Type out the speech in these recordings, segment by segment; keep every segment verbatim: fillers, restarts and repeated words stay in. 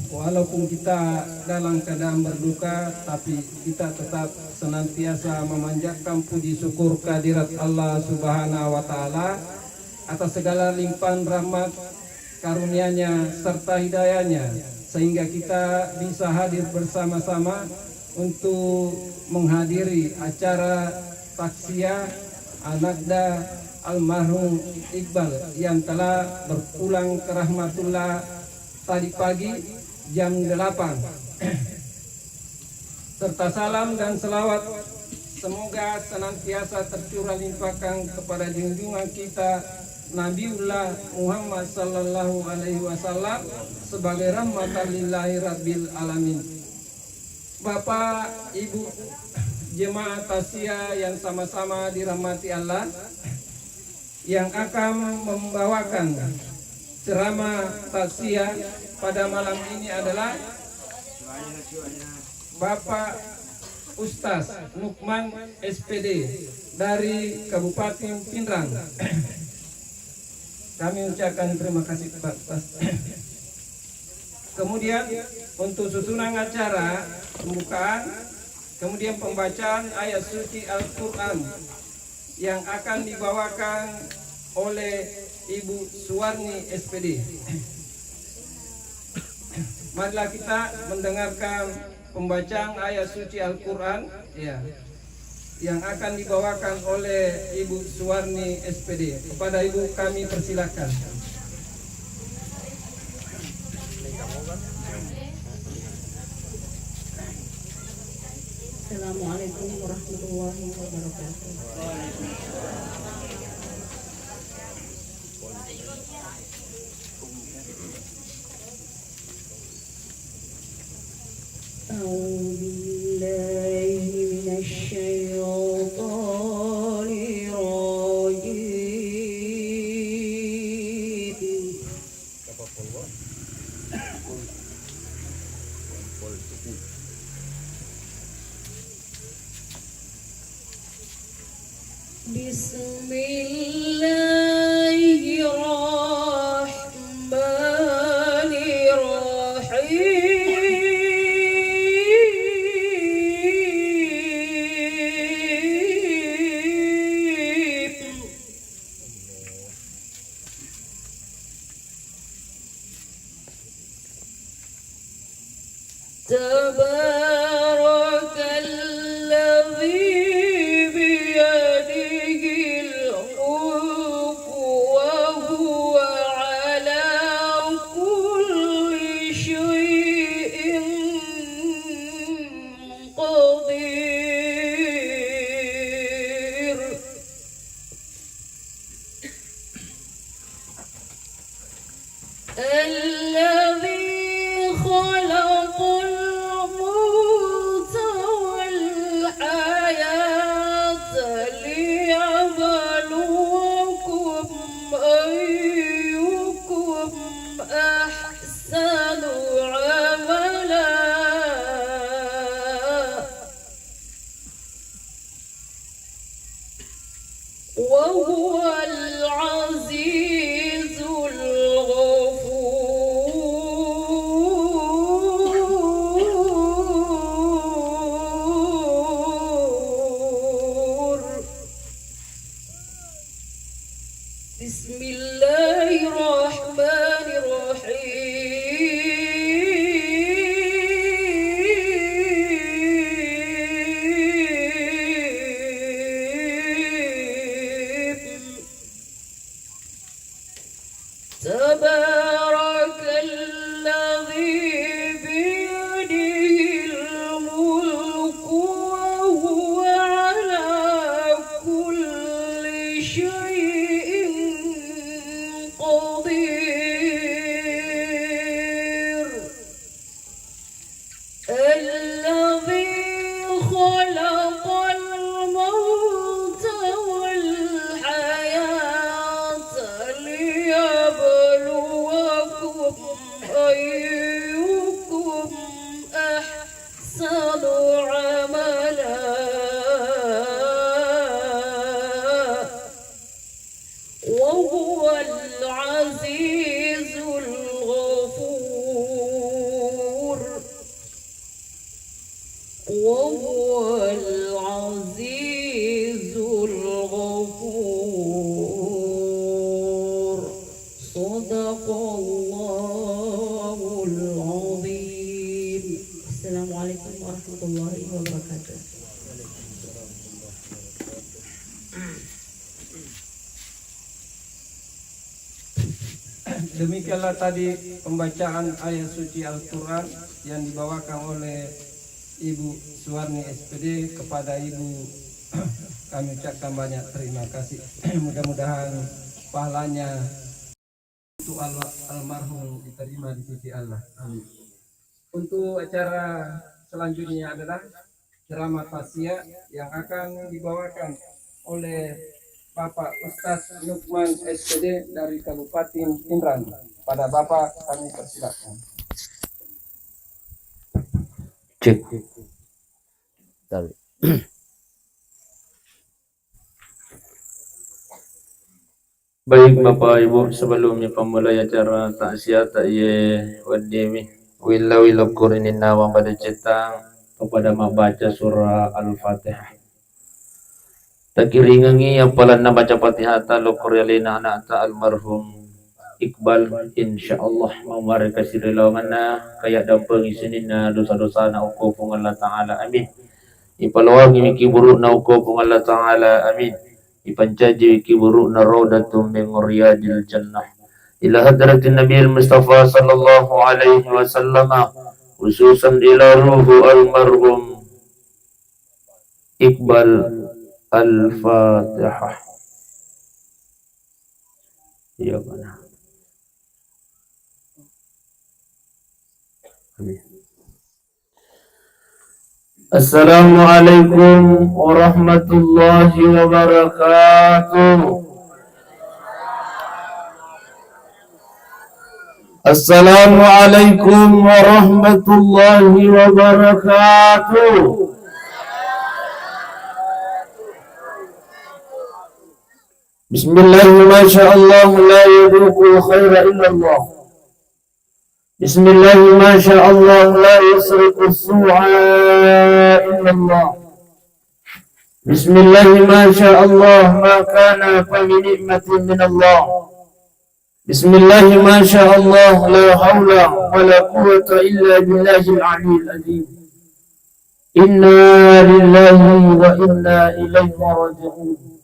Walaupun kita dalam keadaan berduka, tapi kita tetap senantiasa memanjatkan puji syukur kehadirat Allah Subhanahu wa Ta'ala atas segala limpahan rahmat, karunia-Nya, serta hidayah-Nya, sehingga kita bisa hadir bersama-sama untuk menghadiri acara takziah anakda almarhum Iqbal yang telah berpulang ke rahmatullah tadi pagi jam delapan. Serta salam dan selawat semoga senantiasa tercurah limpahkan kepada junjungan kita Nabiullah Muhammad sallallahu alaihi wasallam sebagai rahmatan lillahi rabbil alamin. Bapak, Ibu, jemaah takziah yang sama-sama dirahmati Allah, yang akan membawakan ceramah takziah pada malam ini adalah Bapak Ustaz Nukman, S P D, dari Kabupaten Pinrang. Kami ucapkan terima kasih, Pak Ustaz. Kemudian, untuk susunan acara pembukaan, kemudian pembacaan ayat suci Al-Quran yang akan dibawakan oleh Ibu Suwarni, S P D. Marilah kita mendengarkan pembacaan ayat suci Al-Quran, ya, yang akan dibawakan oleh Ibu Suwarni, S P D. Kepada Ibu kami persilakan. Assalamualaikum warahmatullahi wabarakatuh. أعوذ بالله من الشيطان الرجيم. بسم الله الرحمن الرحيم. تبارك الذي بيده الملك وهو على كل شيء قدير. الذي خلق الموت والحياة ليبلوكم أيكم أحسن عملا. وهو العزيز الغفور. بسم الله الرحمن الرحيم. تبارك الذي بيده الملك وهو على كل شيء قدير. الذي خلق الموت والحياة ليبلوكم أيكم أحسن عملا وهو العزيز الغفور. Demikianlah tadi pembacaan ayat suci Al-Quran yang dibawakan oleh Ibu Suwarni, S P D, kepada Ibu. Kami ucapkan banyak terima kasih. Mudah-mudahan pahalanya untuk al-, almarhum diterima di sisi Allah. Amin. Untuk acara selanjutnya adalah ceramah tausiah yang akan dibawakan oleh Bapak Ustaz Lukman, S P D, dari Kabupaten Pinrang. Pada Bapak kami persilakan. Cek. Tarik. Baik, Bapak Ibu, sebelum mipammulai acara taksiata iye weddimi, uwillauwi lokkorinninna mabbaccettang kepada mabbaca surah Al-Fatihah. Takiringengngi appalanna baca Fatihata lokko ri alena anakta almarhum Iqbal, insyaallah mamuare kasirilawangenna, kayaddampengi sininna dosa-dosana okko Puang Allah Ta'ala. Amin. Ipalowangi mi kiburu'na okko Puang Allah Ta'ala. Amin. Ipancaji kiburu'na raudatun min riyadil jannah. Ila hadratin Nabil Mustafa sallallahu alaihi wasallam, khususan ila ruhu almarhum Iqbal. Al-Fatihah. Iya, mana? Amin. Assalamualaikum warahmatullahi wabarakatuh. Assalamualaikum warahmatullahi wabarakatuh. Bismillah, masya Allah, la yaduqul khaira illallah. Bismillah, masya Allah, la yasriqus su'a illallah. Bismillah, masya Allah, ma kana fa bi ni'matin minallah. Bismillah, masya Allah, la haula wa la quwwata illa billahil aliyyil azim. Inna lillahi wa inna ilaihi raji'un.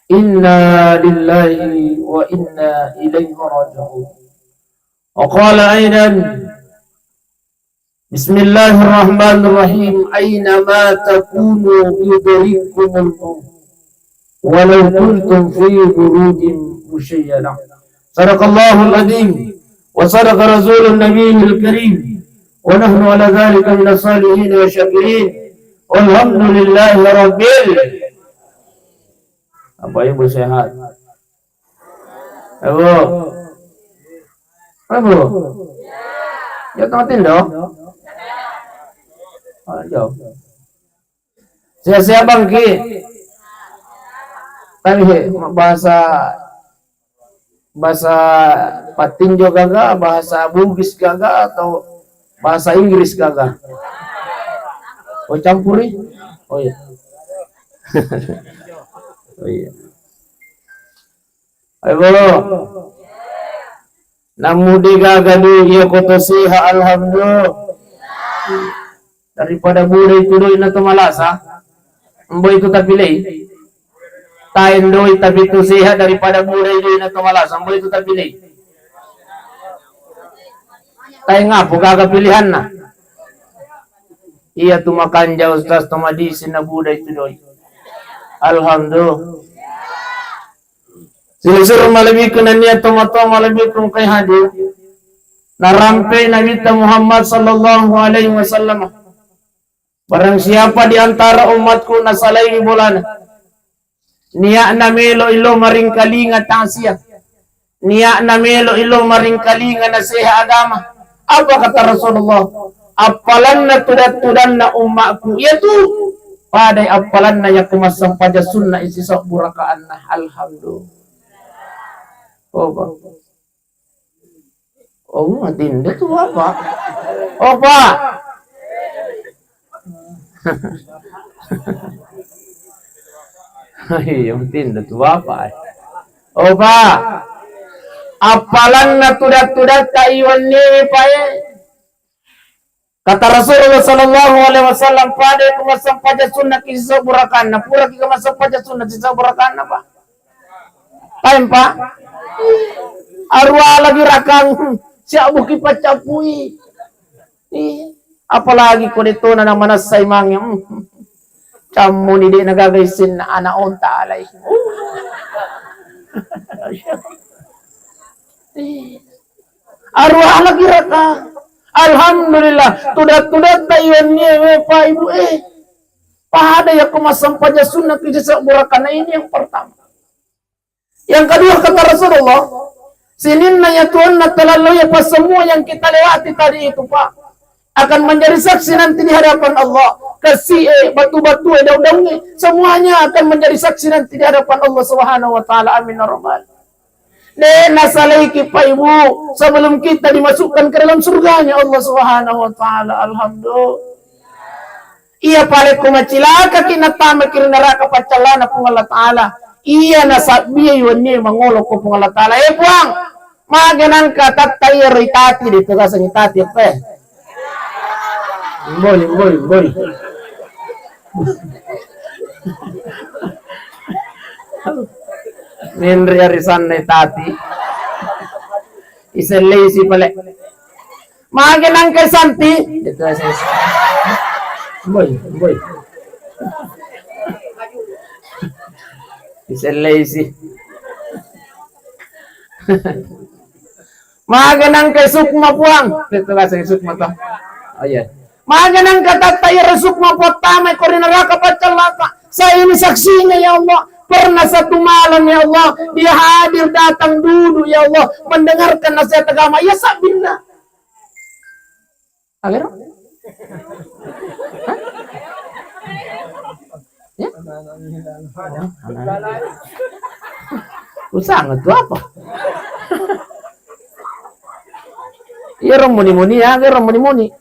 Inna lillahi wa inna ilaihi raji'un. Wa qala aidan, Bismillahirrahmanirrahim. Aina ma takunu yudrikkumul maut. Walau kuntum fi burujin musyayyada. Sadaqallahul azim. Wa sadaqa rasulun nabiyil karim. Wa nahnu ala dzalika minas salihin wa syakirin. Walhamdulillahi rabbil. Apa Ibu sehat? Ayo. Ayo. Ya, tamatin dong. Ayo. Sehat-sehat, Bang Ki. Tapi bahasa, bahasa Patinjo gaga, bahasa Bugis gaga, atau bahasa Inggris gaga? Oh, campuri? Oh iya. Oh iya. Ayo, Bo. Namu de gaga du iya ko to seha, alhamdulillah. Daripada budai tu doi na to malasa, mbo itu tapilei. Taen doi tapi tu seha daripada budai doi na to malasa, mbo itu tapilei. Taen ngapo gaga pilihanna? Iya tu makanja ustaz to madisi na budai tu doi. Alhamdulillah. Silessureng malebbiku nennia tomatoa malebbiku engkae hadir. Narampei Nabitta Muhammad sallallahu alaihi wasallam. Barang siapa di antara umatku nasalaiwi bolana, niatna melo ilo maringkalinga tasiah, niatna melo ilo maringkalinga naseha agama. Apa kata Rasulullah? Appalanna tudang-tudanna ummakku, iyatu padai appalanna yakko massempaja sunna isi sabbu rakaanna. Alhamdulillah. Oh, Pak. Oh, matinda tu Bapak. Oh, Pak. Iya, matinda tu Bapak. Oh, Pak. Appalanna tudang-tudatta iwanni, Pak, eh. Kata Rasulullah sallallahu alaihi wasallam, pada ku massempaja sunna ki sisa burakanna, pura ki massempaja sunna sisa burakanna, Pak. Paham, Pak? Aruwa lagi rakang, siabbuki paccappui. Ih, apalagi ko de tona na manessai mange. Hmm. Cammuni de nagaga isinna ana onta alai. Ih. Aruwa lagi rakang. Alhamdulillah, tuda-tudatta iwennie we pa ibu eh. Pada yakko massempajang sunnah ki sisebbu rakana ini yang pertama. Yang kedua, kata Rasulullah, sininna ya tuanna talallo ya pas semua yang kita lewati tadi itu, Pak, akan menjadi saksi nanti di hadapan Allah. Kesi eh, batu-batu eh, daun-daun eh, semuanya akan menjadi saksi nanti di hadapan Allah Subhanahu wa Ta'ala. Amin ya Rabbal. De nasalaiki Pak Ibu, sebelum kita dimasukkan ke dalam surganya Allah Subhanahu wa Ta'ala. Alhamdulillah. Iya pale ko macilakaki natamaki ri neraka paccallana Puang Allah Ta'ala. Iya nasabbiai wennie mangolo ko Puang Allah Ta'ala. Eh Puang, mage nangka tatta iyaro itati de tugaseng itati apa? Mboi, mboi, mboi. Menre arisanna itati. Isellei si pale. Mage nangka santi? Itu asal. Boy, boy. Isellei si. Mage nangka sukma Puang? Itu asal sukma toh. Oh iya. Mage nangka tatta iyaro sukma Puang tama ko ri neraka paccallata. Saya ini saksinya ya Allah. Pernah satu malam ya Allah, dia hadir datang duduk ya Allah, mendengarkan nasihat agama. Ya sabbinna. Agaro? Hah? Ya? Usah ngetu apa? Iya, ro muni-muni ya, ro muni-muni.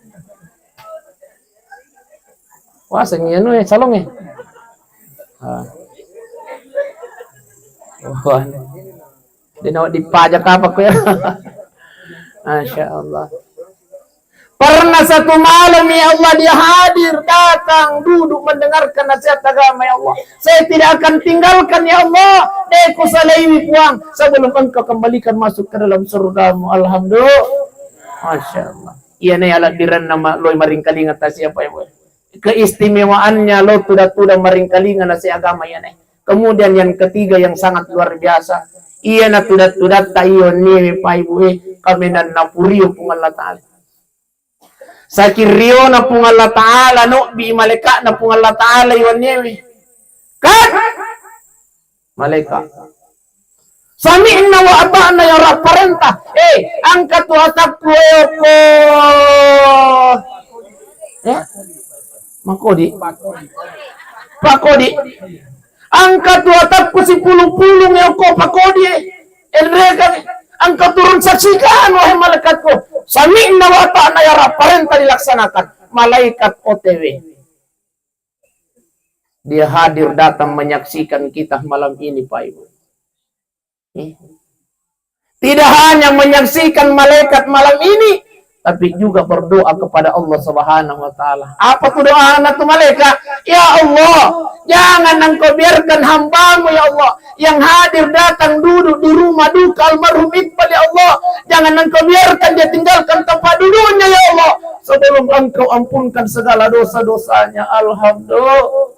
Wah, sing anu eh, salong eh. Ah. Wah. Dina dipajak apa ko ya? Masya Allah. Pernah satu malam ya Allah dia hadir datang duduk mendengarkan nasihat agama ya Allah. Saya tidak akan tinggalkan ya Allah. Deko salaiwi Puang sebelum engkau kembalikan masuk ke dalam surgamu. Alhamdulillah. Masya Allah. Iya nih alat diran nama loi maringkalinga tasi apa ya Puang? Keistimewaannya lo tuda-tuda maringkalinga nasihat agama iya nih. Kemudian yang ketiga yang sangat luar biasa, iya na tuda-tudatta iyo niwe pa ibu e, kamenan napurio Puang Allah Ta'ala. Sakirio na Puang Allah Ta'ala, no bi malaika na Puang Allah Ta'ala iyo niwe. Kat malaika. Sami'na wa ata'na ya Rabb, parentah. Eh, angka tu atakku eh ko. Eh? Makodi. Pakodi. Angka tu atakku sipulung-pulung eh ko pakodi eh. Enrega angka turun saksikan wahai malaikatku. Sami'na wa ata'na ya Rabb, parentah dilaksanakan. Malaikat O T W. Dia hadir datang menyaksikan kita malam ini, Pak Ibu. Eh. Tidak hanya menyaksikan malaikat malam ini, tapi juga berdoa kepada Allah Subhanahu wa Ta'ala. Apa tu doa anak tu malaikat? Ya Allah, jangan engkau biarkan hambamu, ya Allah, yang hadir datang duduk di rumah duka almarhum Iqbal, ya Allah. Jangan engkau biarkan dia tinggalkan tempat duduknya, ya Allah, sebelum engkau ampunkan segala dosa-dosanya. Alhamdulillah.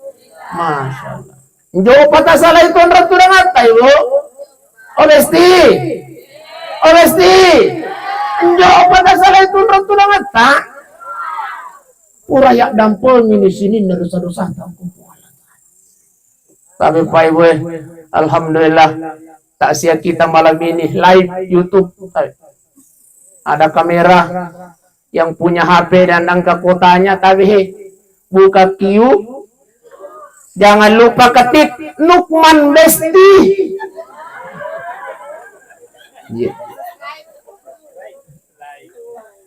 Masya Allah. Njo pata salah itu onrong tudangatta, Ibu. Oh, Besti. Oh, Besti. Njo pata salah itu onrong tudangatta. Pura ya dampeng ini sini dosa-dosa. Tapi Pak Ibu, eh, alhamdulillah, takziah kita malam ini live YouTube. Ada kamera, yang punya H P dan angka kuotanya, tapi he, buka Q, jangan lupa ketik Nukman Besti. Iya.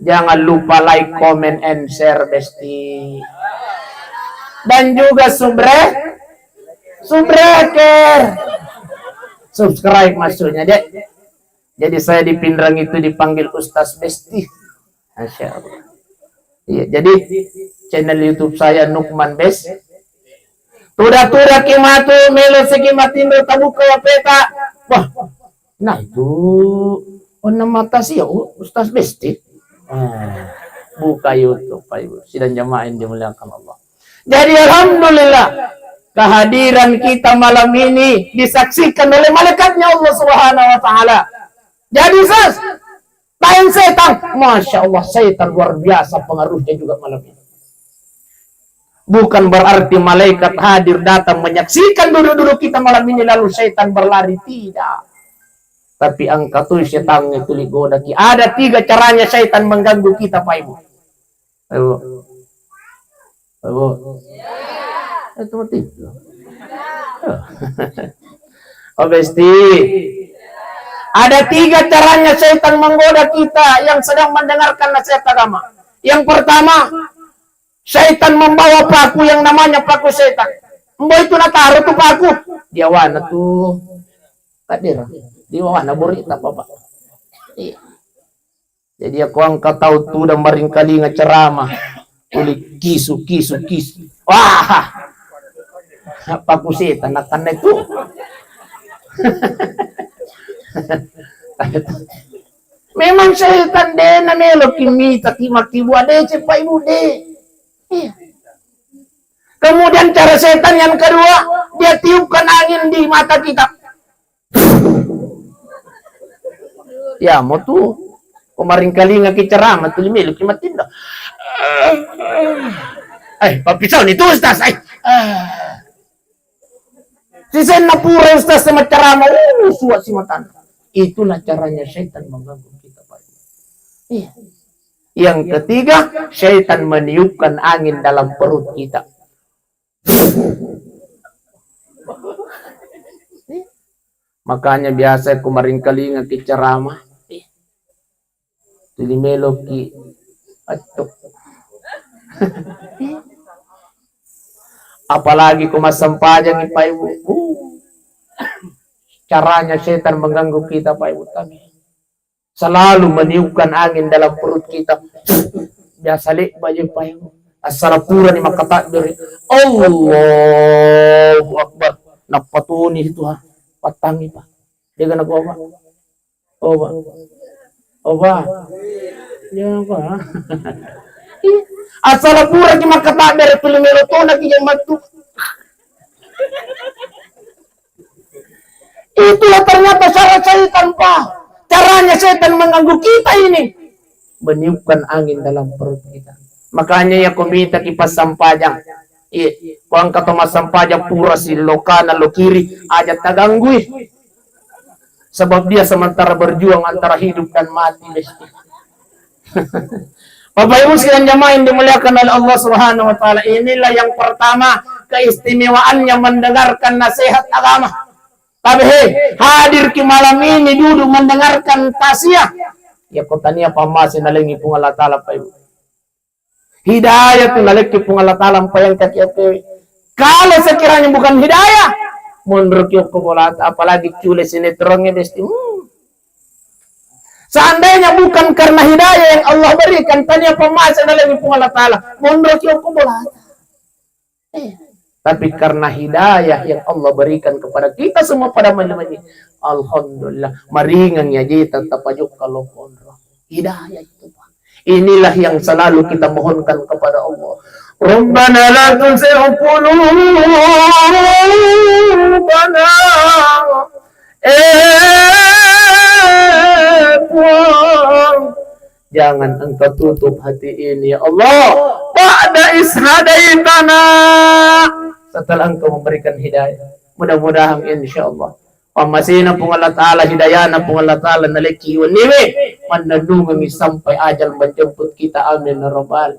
Jangan lupa like, comment, and share, Besti. Dan juga subre-, subscribe. Subscribe maksudnya, Dek. Jadi saya di Pinrang itu dipanggil Ustaz Besti. Masya Allah. Iya, jadi channel YouTube saya Nukman Bes. Tuda-tuda ki matu melo segi matinro tabuka ya peta. Wah, nah itu Onna mata sia, U-, Ustaz Besti. Ah, buka YouTube, Pak Ibu. Sidang jamaah yang dimuliakan Allah. Jadi, alhamdulillah, kehadiran kita malam ini disaksikan oleh malaikatnya Allah Subhanahu wa Ta'ala. Jadi, Ustaz, lain setan. Masya Allah, setan luar biasa pengaruhnya juga malam ini. Bukan berarti malaikat hadir datang menyaksikan duduk-duduk kita malam ini lalu setan berlari, tidak. Tapi engka tu setan itu ligodaki. Ada tiga caranya setan mengganggu kita, Pak Ibu. Ayo. Ayo. Itu mati. Oh, Besti. Ada tiga caranya setan menggoda kita yang sedang mendengarkan nasihat agama. Yang pertama, setan membawa paku yang namanya paku setan. Embo itu nataro tu paku. Di awana tu. Takdir. Di awana burita, Bapak. Iya. Jadi, aku engka tau tudang maringkalinga ceramah. Tuli kisu, kisu, kisu. Wah! Paku setan, nakkanna itu. Memang setan de' namelo ki mita ki makkibua de' cepa ibu de'. Iya. Kemudian cara setan yang kedua, dia tiupkan angin di mata kita. Ya, mau tu. Ko maringkalinga ki ceramah, tuli melo ki matinro. Eh, papisau ni tu, Ustaz. Eh. Sisenna pura Ustaz sama ceramah, uh, suat si matana. Itulah caranya setan mengganggu kita, Pak. Iya. Yang ketiga, setan meniupkan angin dalam perut kita. Makanya biasa ku maringkalinga ki ceramah. Tuli meloki attu. Apalagi ku massempajang, Pak Ibu. Uh. Caranya setan mengganggu kita, Pak Ibu, tapi selalu meniupkan angin dalam perut kita. Biasa le'ba je, Pak, assala purani makkatakbir. Allahu Akbar. Nappa toni itu, ha. Pattangi, Pak. Dia kena gua, Pak. Oh, Pak. Oh, Pak. Dia apa? Assala puraki makkatakbir, tuli melo tona ki yang matu. Itulah ternyata cara setan, Pak. Caranya setan mengganggu kita ini. Meniupkan angin dalam perut kita. Makanya ya, ko mita ki passampajang. Iya, ko engka to massempajang pura si lokana lo kiri, aja taganggui. Sebab dia sementara berjuang antara hidup dan mati, Besti. Bapak Ibu sekalian jamaah yang dimuliakan oleh Allah Subhanahu wa Ta'ala, inilah yang pertama keistimewaannya mendengarkan nasihat agama. Tapi he, hadir ki malam ini duduk mendengarkan tausiah. Ya, ko tania pammase nalengi Puang Allah Ta'ala, Pak Ibu. Hidayah tu nalekki Puang Allah Ta'ala mpayangkaki, oke. Kalau sekiranya bukan hidayah, monroki okko bolata, apalagi cule sinetronnya, Besti. Hmm. Seandainya bukan karena hidayah yang Allah berikan, tania pammase nalengi Puang Allah Ta'ala, monroki okko bolata. Eh, tapi karena hidayah yang Allah berikan kepada kita semua pada malam ini, alhamdulillah, maringan ya jita tapajokka lo konro. Hidayah itu, Pak. Inilah yang selalu kita mohonkan kepada Allah. Rabbana la tuzigh qulubana. Eh, Puang, jangan Engkau tutup hati ini, ya Allah. Ba'da is hadaitana. Setelah Engkau memberikan hidayah. Mudah-mudahan, insya Allah. Pammasena Puang Allah Ta'ala, hidayana Puang Allah Ta'ala, nalekki wenniwe, mannennungengi sampai ajal menjemput kita. Amin, ya Rabbal.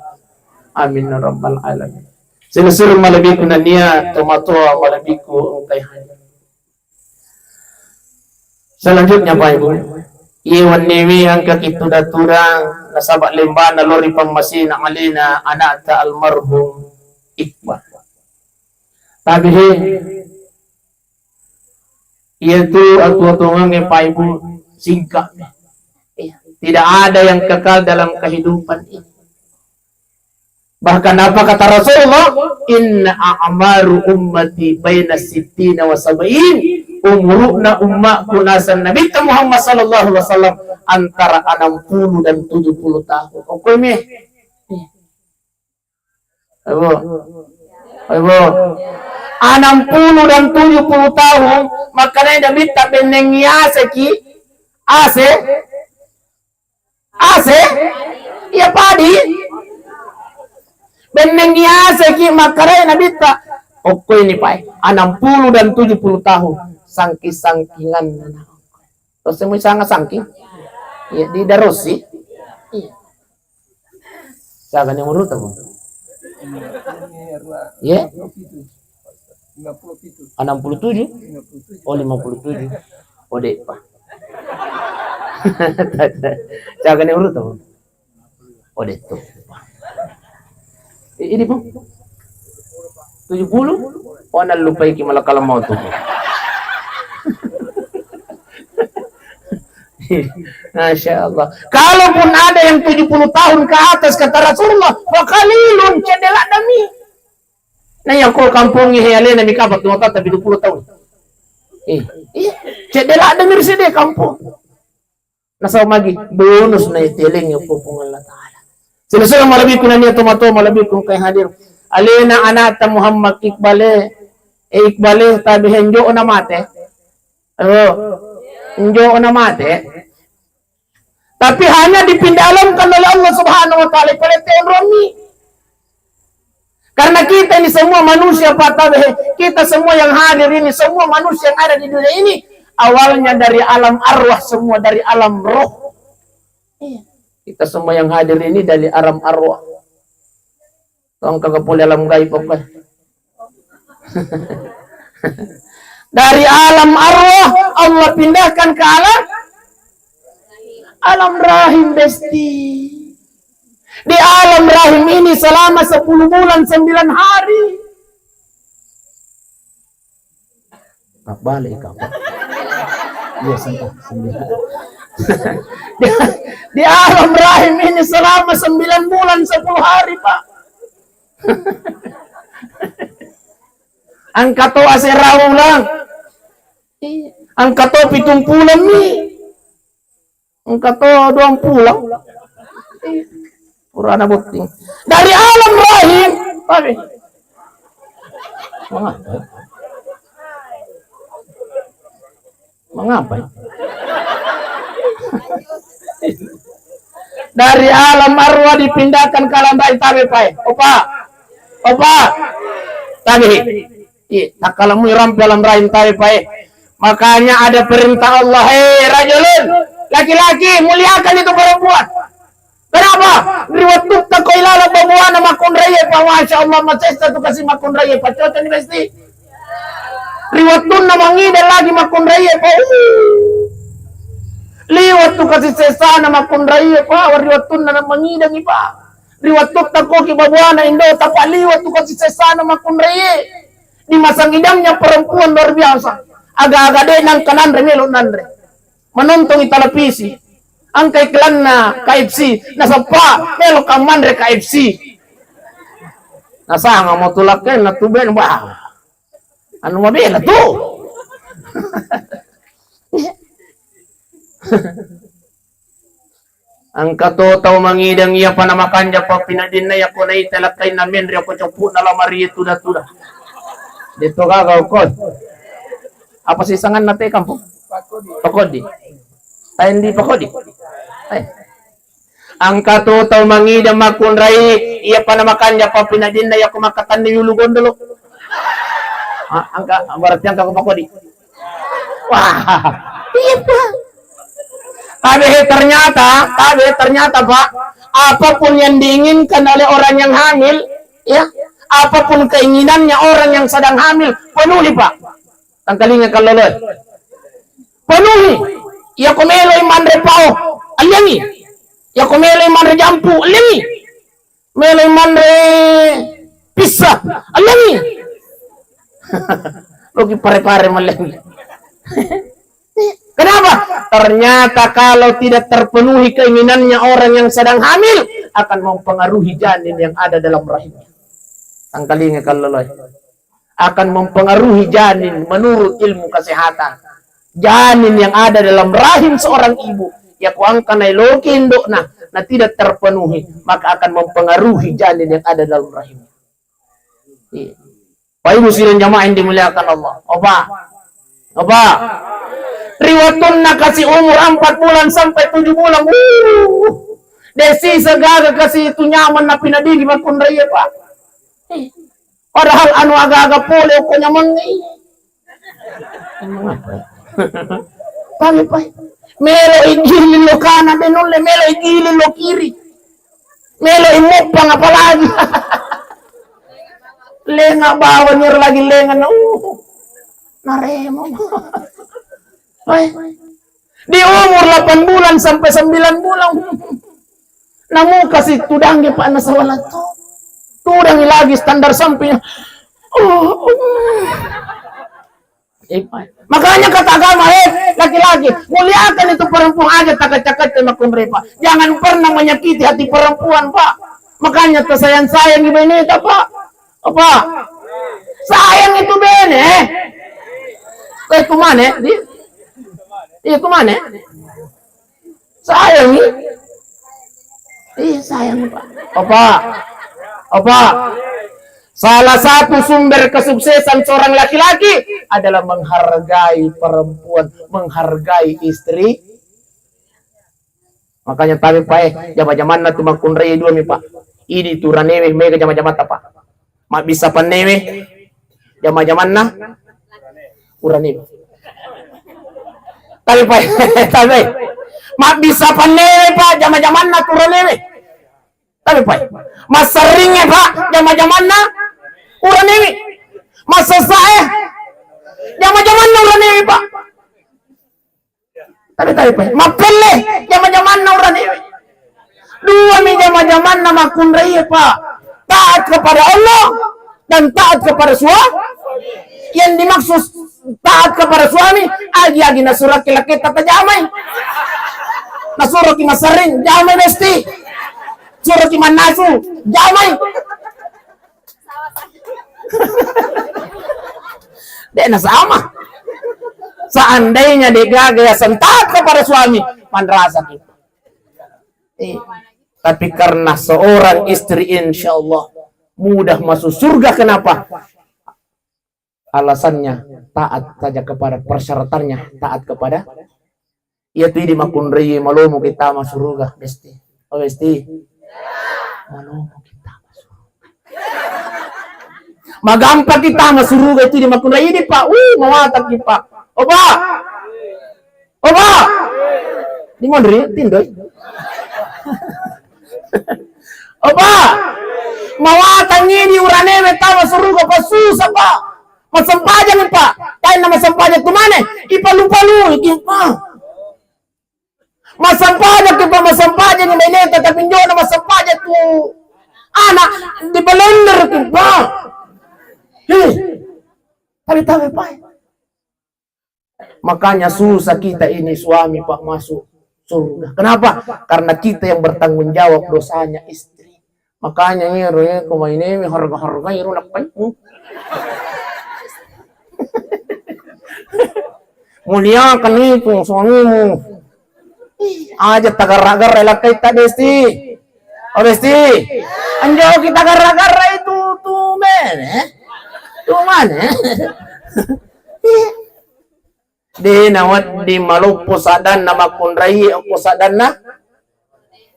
Amin, ya Rabbal Alamin. Silasureng malebbiku nennia tomatoa malebbiku engkai hadir. Selanjutnya, Pak Ibu, iye wenniwi engka ki tudang-tudang nasaba lembana lori pammasina alena anakta almarhum Iqbal. Tapi he, iya tu atuo-tuongengnge, Pak Ibu, singkat. Iya. Tidak ada yang kekal dalam kehidupan ini. Bahkan apa kata Rasulullah? Inna a'maru ummati baina sittina wa sab'in, Umuru'na ummaku naseng Nabitta Muhammad sallallahu alaihi wasallam antara enam puluh dan tujuh puluh tahun. Oke mi. Ayo, Bu. Ayo, Bu. Enam puluh dan tujuh puluh tahun, makanya Nabitta benneng yaseki ase Ase? Iya padi. Benneng yaseki makkarai Nabitta. Okko ini pae, enam puluh dan tujuh puluh tahun. Sangking-sangkingan anak. Terus semua sangat sangking. Iya, di darosi. Iya. Siapa nih umur tahu? Iya. Enam puluh tujuh? Oh, lima puluh tujuh. Oh, de'pa. Jaga ni urut apa? Oh, de'to. I-, ini, Bu. Tujuh puluh? Oh, nallupaiki malakal maut tu. Masya Allah. Kalaupun ada yang tujuh puluh tahun ke atas, kata Rasulullah, "Wa qalilun, cedde laddami." Nah, iya ko kampongnge he alena mi kapang tuo tatta pitu puluh tahun. Eh, iya, cedde laddami ri sede kampong. Nasaba magi bonus na itelengnge ko Puang Allah Taala. Sila-sila malebbiku nania tomatoa malebbiku engka yang hadir. Alena anata Muhammad Iqbale, eh, Iqbale tabe he njo na mate. Oh, njo na mate. Tapi hanya dipindah alamkan oleh Allah Subhanahu wa Ta'ala, ipalette onronni. Karena kita ini semua manusia, Pak Tabe, kita semua yang hadir ini, semua manusia yang ada di dunia ini, awalnya dari alam arwah, semua dari alam roh. Iya. Kita semua yang hadir ini dari alam arwah. Tong kagak pole alam gaib apa? Dari alam arwah Allah pindahkan ke alam, alam rahim, Besti. Di alam rahim ini selama sepuluh bulan sembilan hari. Tabbalik, Pak. Iya, sempat, sembilan. Di, di alam rahim ini selama sembilan bulan sepuluh hari, Pak. Engka to asera ulang. Engka to pitung pulang mi. Engka to doang pulang. Purana botting. Dari alam rahim. Tabe. Mengapa? Mengapa? Dari alam arwah dipindahkan ke alam rahim, tabe pae. Opa. Opa. Tabe. Iya, takkalemui rampe alam rahim tabe pae. Makanya ada perintah Allah, "Hei rajulun, laki-laki, muliakan itu perempuan." Kenapa? Ri wettutta ko ilaleng babuana makkunraie, Pak, Masya Allah, masessa tu kasi makkunraie, Pak, cocok ni, Besti. Ri wettunna mangideng lagi makkunraie, Pak, uh. Liwat tu kasi sessana makkunraie, Pak, ri wettunna mangidengi, Pak. Ri wettutta koki babuana indota, Pak, liwat tu kasi sessana makkunraie. Di masa ngidamnya perempuan luar biasa. Aga-aga de' nangka nanre, melo nanre. Menontongi televisi. Engka iklanna K F C, nasappa melo ka manre K F C. Nasanga mo tu lakkenna tu ben, bah. Anu mabela tu. Engka to tau mangideng iya pa namakanja pappinaddinna, iya ko naita lakkainna menre ko coppu'na lamarie tuda-tuda. De'to gaga okko. Apa sisanganna te kampung? Pakodi. Taendi pakodi. Eh. Engka to tau mangideng makkunrai, iya pa namakanja pappinaddinna, iya ko makkatanni yulu gondolo. Ah, engka, berarti engka ko pakodi. Wah, iya, Pak. Tabe, ternyata, tabe, ternyata, Pak, apapun yang diinginkan oleh orang yang hamil, ya, apapun keinginannya orang yang sedang hamil, penuhi, Pak. Tangkalinga kalloloe. Penuhi. Iya ko meloi manre pao, alliangi. Iya ko meloi manre jampu, alliangi. Meloi manre pissa, alliangi. Loki pare-pare malliangi. Kenapa? Ternyata kalau tidak terpenuhi keinginannya orang yang sedang hamil, akan mempengaruhi janin yang ada dalam rahimnya. Tangkalinga kalloloe. akan mempengaruhi janin menurut ilmu kesehatan. Janin yang ada dalam rahim seorang ibu, ya, ko engka naeloki indokna, na tidak terpenuhi, maka akan mempengaruhi janin yang ada dalam rahim. Iya. Bapak Ibu sidang jamaah yang dimuliakan Allah. Opa. Opa. Ri wettunna kasi umur empat bulan sampai tujuh bulan. Uh. Desi segaga kasi itu nyaman napi nadigi makunrai, Pak. Padahal anu aga-aga pole ko nyamanna. Tapi, Pak. Melo igili lo kanan, de nulle melo igili lo kiri. Melo imuppang apalagi. Lenga bawang ero lagi lenga na, uh, naremo. Weh. Di umur delapan bulan sampai sembilan bulan. Namu kasi tudang ge, Pak, nasawala to. Tudang lagi standar samping. Oh, oh. Eh, Pak. Makanya kata agama, eh, laki-laki, muliakan itu perempuan, aja takacak-kacak makunrai, Pak. Jangan pernah menyakiti hati perempuan, Pak. Makanya tersayang-sayang di beneta, Pak. Apa? Sayang itu bene, eh. Eh, itu mana, eh? Di? Iya, itu mana, eh? Sayang, iya. Iya, sayang, Pak. Apa? Apa? Salah satu sumber kesuksesan seorang laki-laki adalah menghargai perempuan, menghargai istri. Makanya tabe, Pak, eh, jama-jamanna tu makkunrai dua mi, Pak. Idi tu uranewe, mega jama-jamanta, Pak. Mabbissa pannewe, jama-jamanna uranewe. Tabe, Pak, tabe. Mabbissa pannewe, Pak, jama-jamanna tu uranewe. Tabe, Pak. Masserringnge, Pak, jama-jamanna uranewe. Massessae, jama-jamanna uranewe, Pak. Tabe, tabe, Pak. Mappelle, jama-jamanna uranewe. Dua mi jama-jamanna makkunrai, Pak. Taat kepada Allah dan taat kepada sua-, yang dimaksud taat kepada suami, agi-agi nasuraki laketta tajamai. Nasuroki masserring, jamai, Besti. Suroki mannasu, jamai. Dek nasama. Seandainya dek gaga ya sentak kepada suami, manrasa kita. Eh, tapi karena seorang istri, insya Allah mudah masuk surga. Kenapa? Alasannya taat saja kepada persyaratannya, taat kepada, iya tu idi makkunrai malomo kita masuruga, Besti. Oh, Besti. Malomo kita masuruga. Magampa kita masuruga itu idi makkunrai idi, Pak. Uh, mawatang ki, Pak. Oh, Pak. Oba! Di monri, tindoi. Oba! Mawatangngi di uranewe tama suruga, pasusa, Pak. Massempajang, Pak. Tainna massempajang tu mane, ipalu-palu, iki, Pak. Massempajang ki, Pak, massempajang ni maineta, tapi njona massempajang tu anak di belender ki, Pak. Hih. Tapi tahu, Pak. Makanya susah kita ini suami, Pak, masuk surga. Kenapa? Karena kita yang bertanggung jawab dosanya istri. Makanya ero, eh, ko mainemi harga-harga ero nappai. Muliakan itu suamimu. Aja tagarra-garra lakkaita, Besti. Oh, Besti. Anjo kita garra-garra itu tu mene. Tu mane. De nawedding maloppo saddanna makkunraie okko saddanna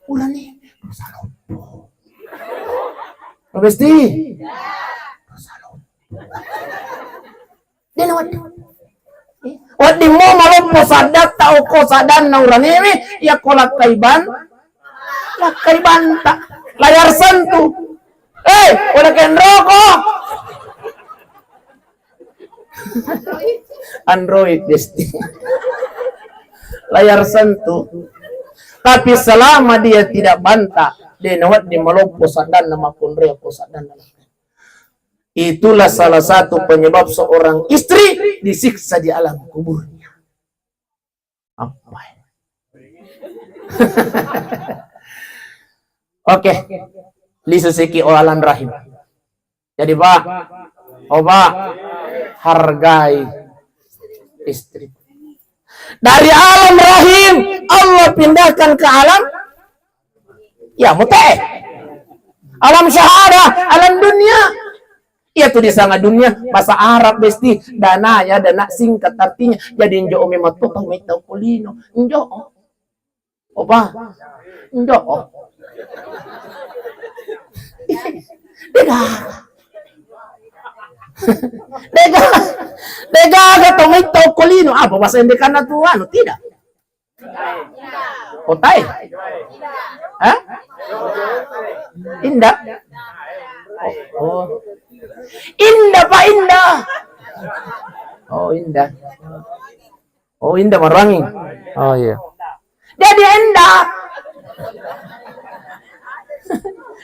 urane. Dosa loppo. Mabesti? Dosa loppo. De nawedding. Wedding mo maloppo saddatta okko saddanna uranewe, yakko lakkai ban-, lakkai banta. Layar sentuh. Eh, wala kenroko. Android, Besti. Layar sentuh. Tapi selama dia tidak banta, de nawedding maloppo saddanna makkunrai okko saddanna. Itulah salah satu penyebab seorang istri disiksa di alam kuburnya. Apa? Oke. Lisu siki olahan rahim. Jadi, Pak, Coba hargai istri. Dari alam rahim Allah pindahkan ke alam, ya, mute. Alam syahadah, alam dunia. Iya tu disanga dunia, bahasa Arab besti. Dana ya, dana singkat artinya. Jadi njo memang tu tau mita ukulino. Njo. Opa. Njo. Dega. Dega. Dega, tau mita ukulino. Apa bahasa Indonesia tu anu, tidak? Kotae? Hah? Indah? Oh, oh. Indah, Pak, indah. Oh, indah. Oh, indah marangi. Oh, iya. Jadi indah.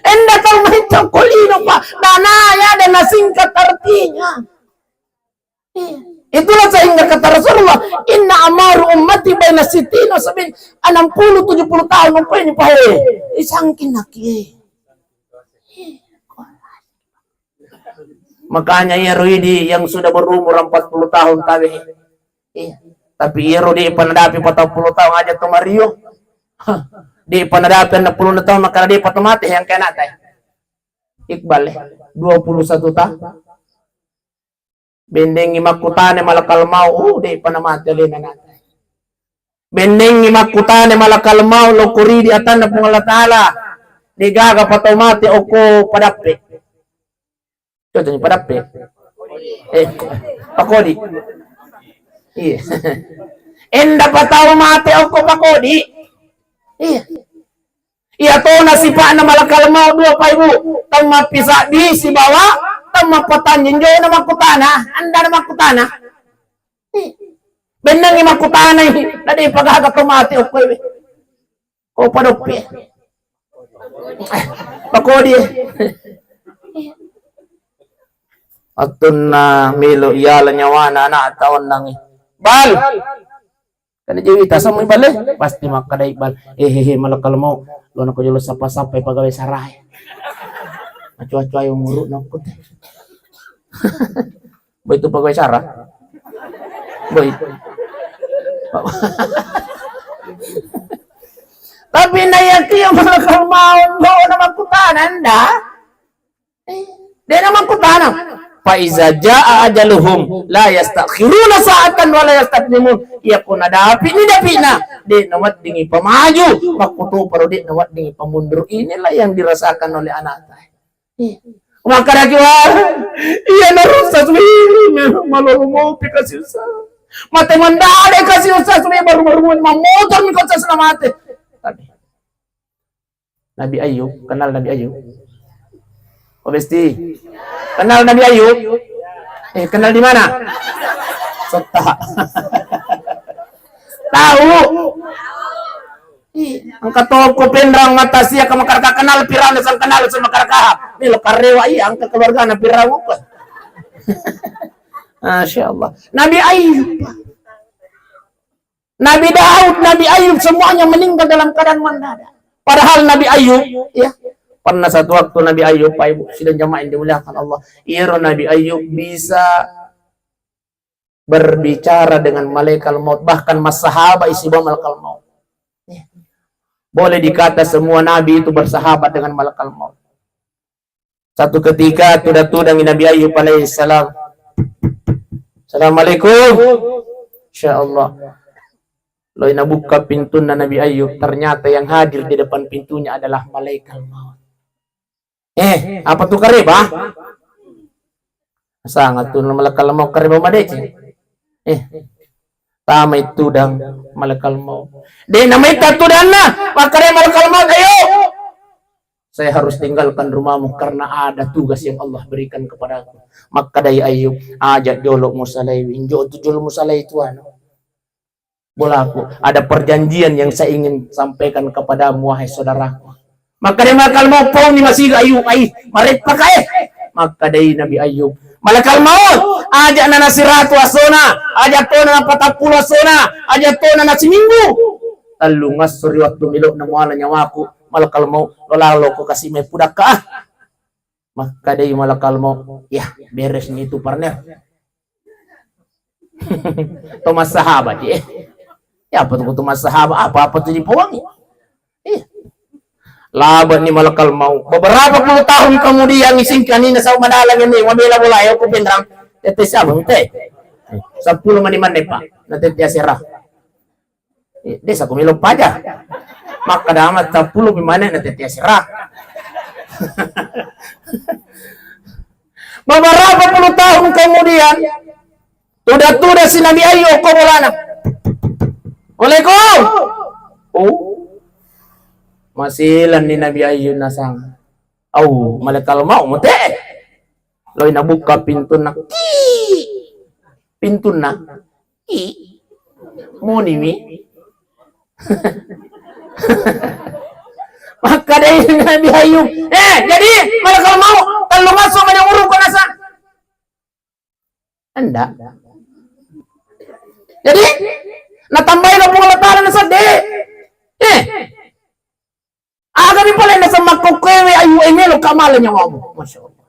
Indah tau mita ukulino, Pak. Dana ya, dana singkat artinya. Iya. Itulah sehingga kata Rasulullah, "Inna amaru ummati baina sittina sabin." Enam puluh, tujuh puluh tahun umpeni pahe. Isangkin naki. Makanya iya Roidi yang sudah berumur empat puluh tahun tabe. Iya. Tapi iya ro di panadapi empat puluh tahun aja tu Mario. Di panadapi enam puluh tahun maka di pato mate yang kena tai. Iqbal, eh, dua puluh satu tahun. Bendengngi makkutana malakal maut, uh, de'pa namate alena nata. Bendengngi makkutana malakal maut, lokko ri di atanna Puang Allah Ta'ala, de'gaga patau mate okko padappe. Contohnya padappe. Eh, pakodi. Iya. Enda patau mate okko pakodi. Iya. Iya tona sipa'na malakal maut dua, Pak Ibu. Tau mappisabbi sibawa tau mappatanjeng jona makkutana, andana makkutana. Bennengngi makkutanai, na de pagaga to mate okkoe. Ko padoppe. Pakodi. Attunna melo iyala nyawana anak taonnangi. Bal. Kan je wita samui bale, pasti makkadai bal. Eh, eh, eh, malakal maut. Lo nako jolo sapa-sapa pegawai sarai. Acu-acu ayo nguruk nako te. Boy tu pegawai sara. Boy. Tapi na yakin malakal maut, lo na makkutana anda. Dena makkutana. Fa iza jaa ajaluhum la yastakhiruna sa'atan wa la yastaqdimun. Iya ko nadapi ni dapina, de naweddingi pamaju, makkutoparo de naweddingi pamundur. Inilah yang dirasakan oleh anak. Makkaraki wa, iya narusa suwi, malolo mopi kasi usa. Mate mandade kasi usa suwi baru-baru mammotor ni kasi usa mate. Tapi Nabi Ayub, kenal Nabi Ayub? Oh, Besti. Kenal Nabi Ayub? Eh, kenal di mana? Setta. Tahu? Ih, engka toko penrang mata sia ke makaraka kenal Firaun sang kenal sama karaka. Ini lo karewa iya engka keluarga na Firaun apa? Masya Allah. Nabi Ayub. Nabi Daud, Nabi Ayub semuanya meninggal dalam keadaan mendadak. Padahal Nabi Ayub, ya, pernah satu waktu Nabi Ayub, Pak Ibu, sidang jamaah yang dimuliakan Allah, iyaro Nabi Ayub bisa berbicara dengan malaikat maut, bahkan mas sahabat isi bawa malaikat maut. Ya. Boleh dikata semua nabi itu bersahabat dengan malaikat maut. Satu ketika, tuda-tudangi Nabi Ayub alaihissalam. Assalamualaikum. Insya Allah. Loi nabuka pintunna Nabi Ayub, ternyata yang hadir di depan pintunya adalah malaikat maut. Eh, apa tu kareba? Sangat tu malaikat maut kareba madeceng. Eh, tama itu dang malaikat maut. De namai tatudanna, makkada malaikat maut, "Ayo. Saya harus tinggalkan rumahmu karena ada tugas yang Allah berikan kepadaku." Makkadai Ayub, "Aja jolo musalai, winjo tu jolo musalai tuan. Bolaku, ada perjanjian yang saya ingin sampaikan kepadamu, wahai saudaraku." Makkadai malaikat maut, "Pauni masiga Ayub, ai, mareppa kae." Makkadai Nabi Ayub, "Malaikat maut, aja na nasiratu asona, aja tona napatappulo asona, aja tona nasiminggu. Tellung esso ri wettu melo na muala nyawaku, malaikat maut, lo lalo ko kasi mai pudakka." Makkadai malakal maut, "Yah, beres ni itu, partner." To massahabat, eh. Ya, apa tu, tu massahabat? Apa-apa tu dipawangi. Iya. Laba ni malakal maut. Beberapa puluh tahun kemudian, ising kanina sau madalang ini, mabela bola, ya, aku penrang. Tete siapa, tete? Sepuluh mani mana, Pak? Na tete asera. Eh, desa ku melo paja. Maka dama sepuluh mani mana na tete asera. Beberapa puluh tahun kemudian, tuda-tuda si Nabi Ayub ko bolana. Assalamualaikum. Oh. Masilan ni Nabi Ayub nasang. Au, malakal maut mute. Loi nabuka pintunna. Ki. Pintunna. Ki. Muni mi. Makkadai Nabi Ayub, "Eh, jadi malakal maut, tellu maso mani umurku nasa?" Enda. Jadi, natambai lo Puang Allah Taala nasedde. Eh. Aga mi pale naseng makkokkoewe Ayub, e, melo kamala nyawamu. Masya Allah.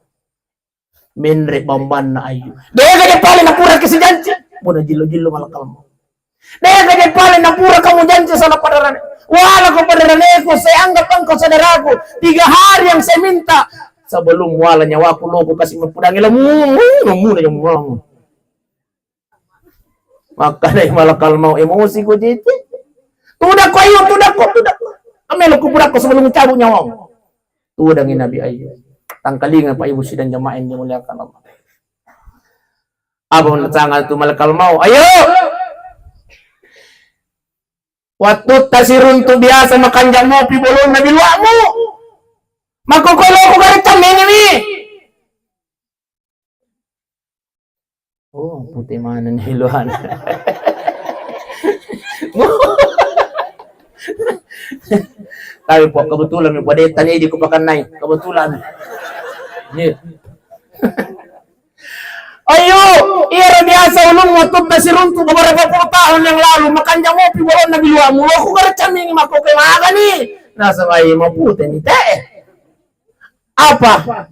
Menre bambanna Ayub. Dega je pale napura kesijanci. Bona jillo-jillo malakal maut. Dega je pale napura kamu janci sama padarane. Wala ko padaraneku, saya anggap engkau saudaraku. Tiga hari yang saya minta. Sebelum wala nyawaku lo ku kasih mapudang ilmu. Ilmu na nyawamu. Makkedai malakal maut, emosi ko jete. Tudakko, ayo, tudakko, tudakko. Amelo ku pudakko sebelum cabut nyawamu. Tudangi Nabi Ayub. Tangkalinga Pak Ibu sidang jamaah yang dimuliakan Allah. Apa nasanga tu malakal maut? Ayo. Wattu tasiruntu biasa makanjang mopi bolonna biluamu. Makkokkoe lo ku gareccang mengemi. Oh, pute maneng ni luana. Tapi po kebetulan mi pada tanya di kupakannai, kebetulan. Iya. Ayo, iyaro biasa ulung wattu tasiruntu beberapa puluh tahun yang lalu, makanjang mopi bolonna biluamu, lo ku gareccang mengemi, makkokkoe magani. Nasaba mapute ni te. Apa?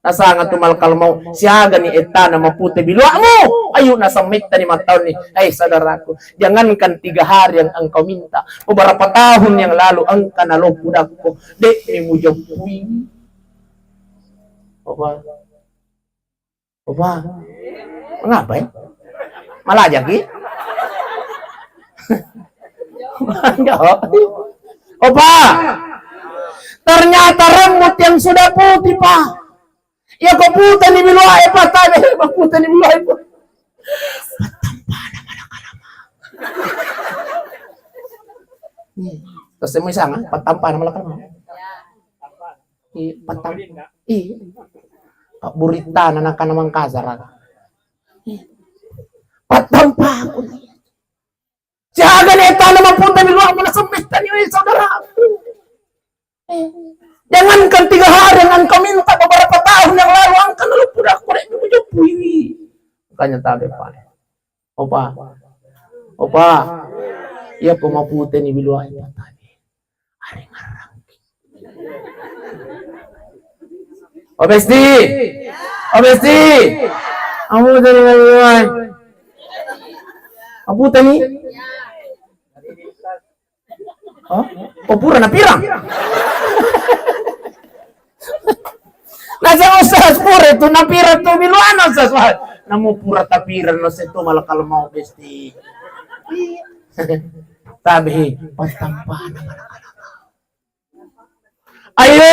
Nasanga tu malakal maut, siagani ettana mapute biluamu? Ayo, nasang mettani mattaunni. Hai saudaraku, jangankan tiga hari yang engkau minta, beberapa tahun yang lalu engka nalo pudakko, de' mi mujeppui. Apa? Opa. Mengapa, ya? Malajaki? Opa. Ternyata rambut yang sudah putih, Pak. Ya, ko pute ni biluae, Pak, tadi, ko pute ni biluae, Pak. Patampana malakal maut. Terus semua isang, ah, patampana malakal maut. Iya, patang. Iya. Pak Buritana nakana Mangkasar. Iya. Patampaku. Siaga ni ettana mapute biluamu, nasang mettani, weh, saudaraku. Eh, jangankan tiga hari yang engkau minta, beberapa tahun yang lalu engka nalo pudakko, de' mi mujeppui. Makanya tabe, Pak. Opa. Opa. Iya, ko mapute ni biluae, Pak, tabe. Arengngerangki. O Besti. O Besti. Amu tadi lagi, wai. Abu tani? Oh? Oh, pura napirang. Naseng Ustaz, pura itu napirang tu biluana, Ustaz. Wah, namu pura tapirang, no, setu malakal maut, Besti. Tabe, patampana malakal maut. Ayo,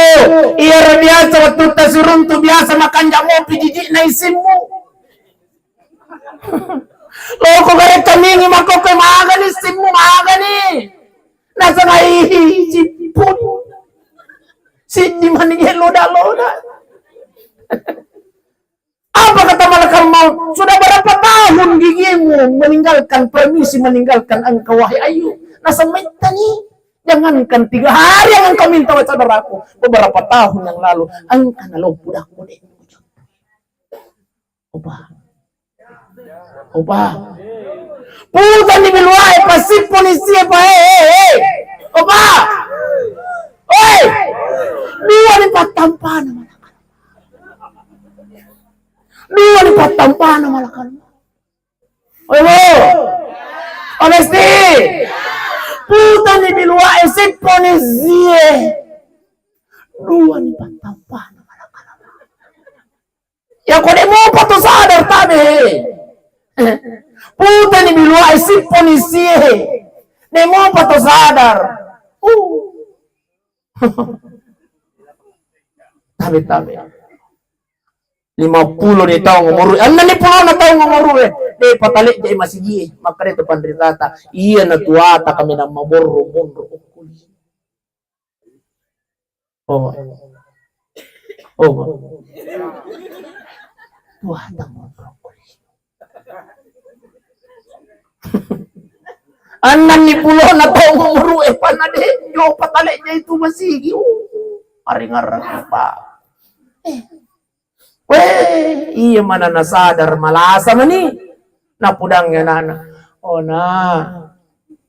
iyaro biasa wattu tasiruntu biasa makanjang mopi jiji'na issimmu. Lo ko gareccang mengemi, makkokkoe magani issimmu, magani. Nasangai sippun. Siddi mani je loda-loda. Apa kata malakal maut? Sudah berapa tahun gigimu meninggalkan, permisi, meninggalkan engkau, wahai Ayub? Naseng mettani. Jangankan tiga hari yang engkau minta, wahai saudaraku, beberapa tahun yang lalu engka nalo pudakko, de'. Opa. Opa. Putani biluae, pasippuni sie, Pak, eh, eh, eh. Opa. Oi. Dua ni patampana malakal. Dua ni pattampana malakal. Oi, bo. Onesti. Putani biluae sipponi sie. Dua ni pattampana malakal. Ya ko de mopa to sadar tabe. Putani biluae sipponi sie. De mopa to sadar. Uh. Tabe, tabe. Lima pulo ni taung umuru, enneng ni pulona taung umuru e. De patalejjai masigi e. Makkeda tu panritata, iya na tuata kami na maborro monro ukkuli. Oh. Oh. Tuata monro ukkuli. Enneng ni pulona taung umuru e, pana de jo patalejjai tu masigi. Uh, aringarang apa? Eh. Weh, iya mana nasadar malasa mani. Napudang anana. Oh, na.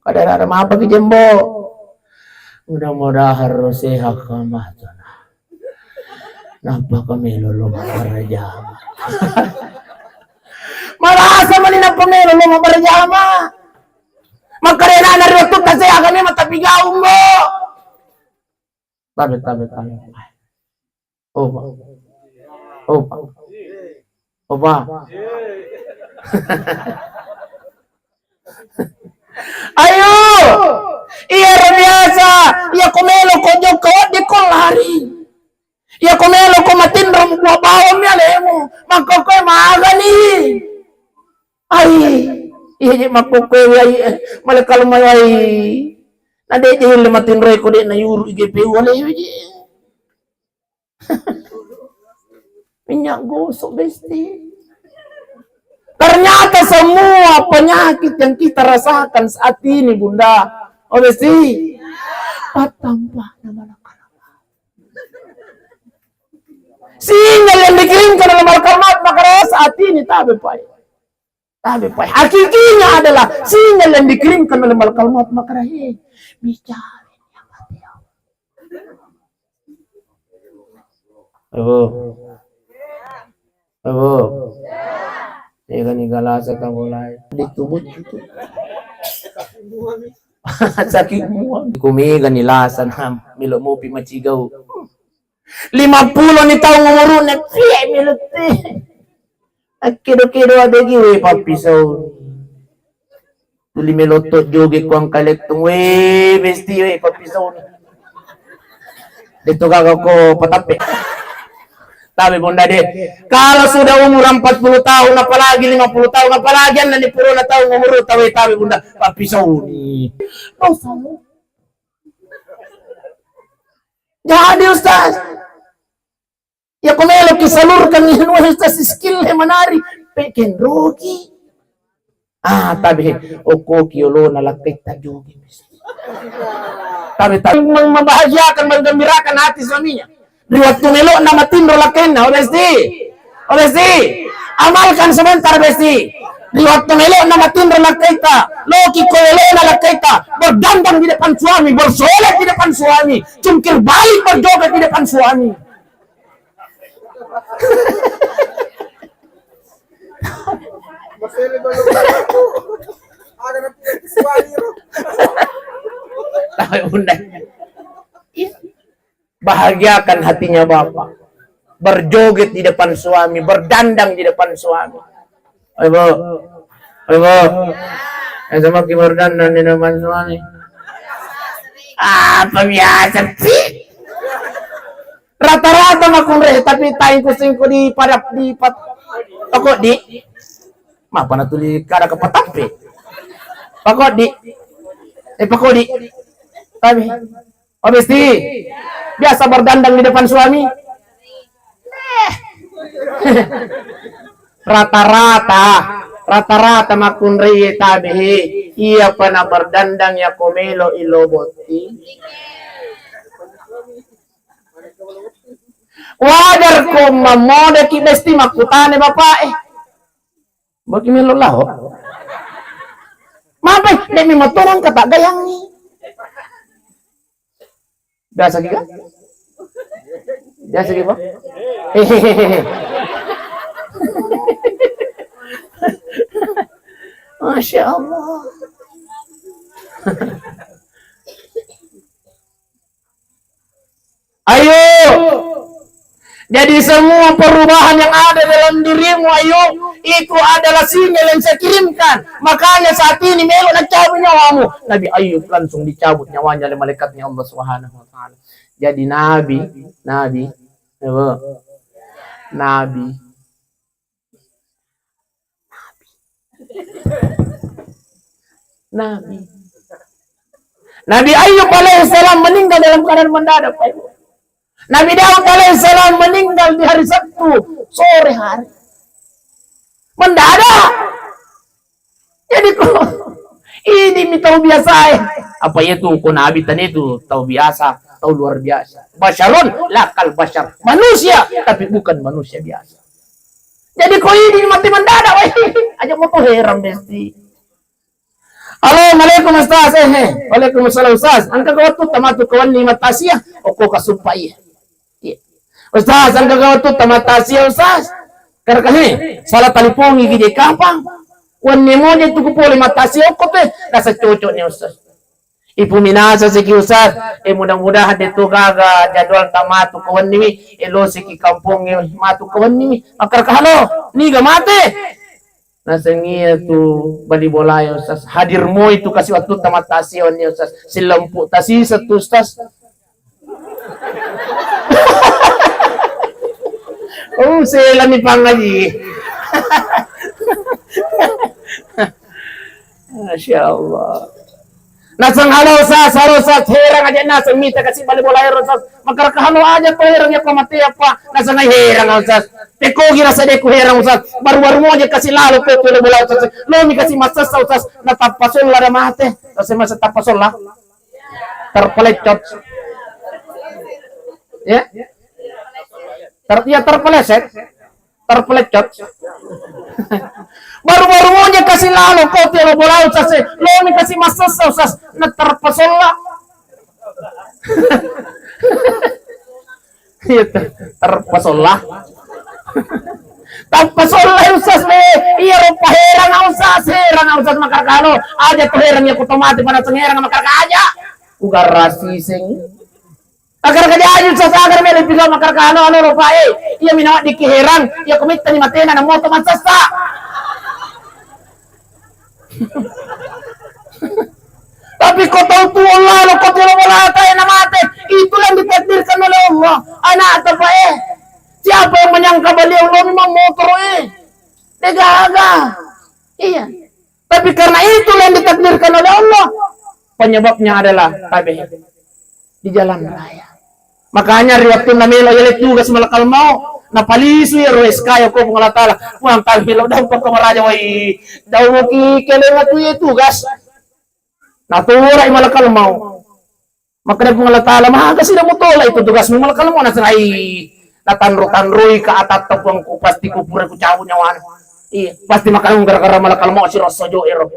Kada ada apa ki jembo. Mudah-mudahan ro sehat kamatu na. Napa kami lolo mabarajama. Malasa mani napa melo lolo mabarajama. Makkarena na ri wettu taseha kami matapi gaung, bo. Tabe, tabe, tabe. Oh, Pak. Oh, Pak. Oh, Pak. Ayo. Iya, biasa. Iya, ko melo ko jokka, wedding ko lari. Iya, ko melo ko matinro buah bawang mi alemu. Makkokkoe magani. Ai, iya je makkokkoe ai, eh, malekal mai ai. Na de je le matinro ko de na yuru I G P U ale je. Minyak gosok, Besti. Ternyata semua penyakit yang kita rasakan saat ini, Bunda, oh, Besti, pattampa nama nakal. Sinyal yang dikirimkan oleh malaikat maut makkeda saat ini tabe, Pak. Tabe, Pak. Hakikinya adalah sinyal yang dikirimkan oleh malaikat maut makkeda, "Hei, bicara." Ayo. Ayo. Iya kan igalasa tabolai. Ditubut itu. Sakit mua. Kumega ni lasa na melo mopi macigau. Lima pulo ni taung umuruna, pie, melo te. Akkedo-kedo adegi, we, pappisau. Tuli melo to joge ko angka lettung, we, Besti, we, pappisau. De to gaga ko patappe. Tabe, Bunda, de. Kalau sudah umur empat puluh tahun, apalagi lima puluh tahun, apalagi enneng ni pulona taung umuru tawe, tabe, Bunda, pappisau ni. Dosa. Jadi, Ustaz, ya, ko melo ki salurkan ni anu, Ustaz, skill he manari, pekenroki. Ah, tabe, okoki olona lakkaitta joge. Tabe, tabe, mem-, membahagiakan, menggembirakan hati suaminya. Ri wettu melo na matinro lakkainna, oh, Besti. Oh, Besti. Amalkan sebentar, Besti. Ri wettu melo na matinro lakkaitta, loki ko elona lakkaitta, berdandang di depan suami, bersolek di depan suami, cungkir balik berjoget di depan suami. Tahu, Bunda. Bahagiakan hatinya bapak. Berjoget di depan suami, berdandang di depan suami. Oi, Bu. Oi, Bu. Eh, sama ki berdandang di depan suami. Apa biasa sih? Rata-rata makkunrai, tapi taingku singku di padap, di pat-, toko di. Mapa na tuli kada ke patappe? Pakodi. Eh, pakodi. Tapi, oh, Besti. Biasa berdandang di depan suami. Eh. Rata-rata, rata-rata makkunrai tabe he. Iya pa na berdandang ya ko melo ilo botti. Wajar ko mamodeki Besti makkutana bapak e. Bagi melo lao. Mape, de mi matorang kata gayangi. Biasa ki, Kak? Biasa ki, Pak? Hehehe. Masya Allah. Ayo. Jadi semua perubahan yang ada dalam dirimu, ayo, itu adalah sinyal yang saya kirimkan. Makanya saat ini melo nacabut nyawamu. Nabi Ayub langsung dicabut nyawanya oleh malaikatnya Allah Subhanahu wa Ta'ala. Jadi nabi, nabi, ya, Bu? Nabi. Nabi. Nabi Ayub alaihissalam meninggal dalam keadaan mendadak, Pak Ibu. Nabi Daud alaihissalam meninggal di hari Sabtu sore hari. Mendadak. Jadi ko, ini mi tau biasa, eh. Apa iya tu ko nabi tani tu tau biasa, tau luar biasa. Basyarun lakal basyar. Manusia, tapi bukan manusia biasa. Jadi ko ini mati mendadak, weh. Aja mau tuh heran, Besti. Halo, Assalamualaikum, Ustaz. Eh, eh. Waalaikumsalam, Ustaz. Engka ka wettu tamatu kawanni mattasia? Okko ka suppa iya. Iya. Ustaz, engka ka wettu tamattasia, Ustaz? Karena he, salah talipongi ki je kapang. Wanni moje tu ku pole mattasia okko te. Rasa cocok ni, Ustaz. Ipu minasa siki, Ustaz. Eh, mudah-mudahan de tu gaga jadwal tamatu kawanni mi. Eh, lo siki kampong, eh, matu kawanni mi. Makar ka halo, niga mate? Nasengngi iya tu bali bolae, Ustaz. Hadir moi tu kasi wettu tamattasia wenni, Ustaz. Sillempu tasiseng tu, Ustaz. Oh, selani pangaji. Masya Allah. Naseng halo Ustaz, halo Ustaz, herang aja naseng mita kasi bali bola ero Ustaz. Makara halo aja to herang ya ko mate apa. Naseng ai herang Ustaz. Teko gira sadeku herang Ustaz. Baru-baru mo aja kasi lalo ko tu bola Ustaz. Lo mi kasi masessa Ustaz. Na tappa solla da mate. Terus masa tappa solla. Terpelecot. Ya. Ter, ya terpeleset. Terpelecot. Baru-baru mo je kasi lalo ko tiaba bola Ustaz, eh. Lo mi kasi masessa Ustaz, na terpasolla. Iya, ter, terpasolla. Tappasolla Ustaz, eh. Iya, rupa herang Ustaz, herang Ustaz, makar kalo aja tu herang ya ku tomate pada sengerang makar aja. Ugarasi sing. Agar ka jaji Ustaz, agar melo piga makar ka alo, alo ropa, eh. Iya mina weddikki herang, iya ko mittani matena na moto massessa. Tapi ko tau tu Allah lo ko tiro bolata, eh, na mate, itulah yang ditakdirkan oleh Allah. Anak apa, eh? Siapa yang menyangka beliau lo memang motor, eh? Degaga. Iya. Tapi karena itulah yang ditakdirkan oleh Allah, penyebabnya adalah tabe di jalan raya. Makanya ri wettunna melo yale tugas malakal mau, napalisu ya ro S K ya ko Puang Allah Taala. Puang, tabe melo dau ko maraja wai. Dau ki kelenga tu ya tugas. Naturai malakal mau. Makkeda Puang Allah Taala, "Maga sida mutola itu tugasmu malakal mau naserai." Natanro-tanroi ka atatta Puangku, pasti kupura kucabut nyawana. Iya, pasti makkeda gara-gara malakal mau siro sojo ero.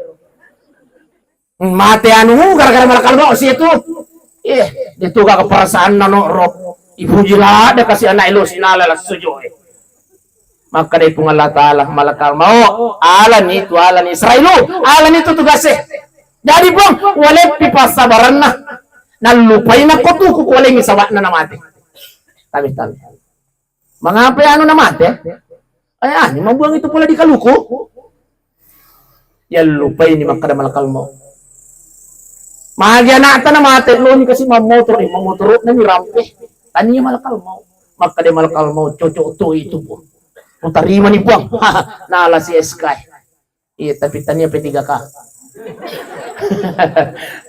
Mate anu gara-gara malakal mau si itu. Iya, itu gak perasaanna no ro. Ipuji lada kasi anak elo sinala la sojo e. Makkeda Puang Allah Taala, malakal mau, alani tu, alani Israilu, alani tu tugasnya. Jadi Puang, waleppi passabaranna. Nallupai nakko tuku kualengi sabakna namate. Tabe, tabe. Mengapa ya anu namate? Eh, ani membuang itu pula di kaluku. Yallupai ni makkeda malakal mau. Magi anakta namate, lo ni kasi mammotor, eh, mammotor na ni rampe. Tania malakal mau. Makkeda malakal mau, cocok tu itu, Puang. Utarima ni, Puang. Nala si S K. Iya, tapi tania P tiga K.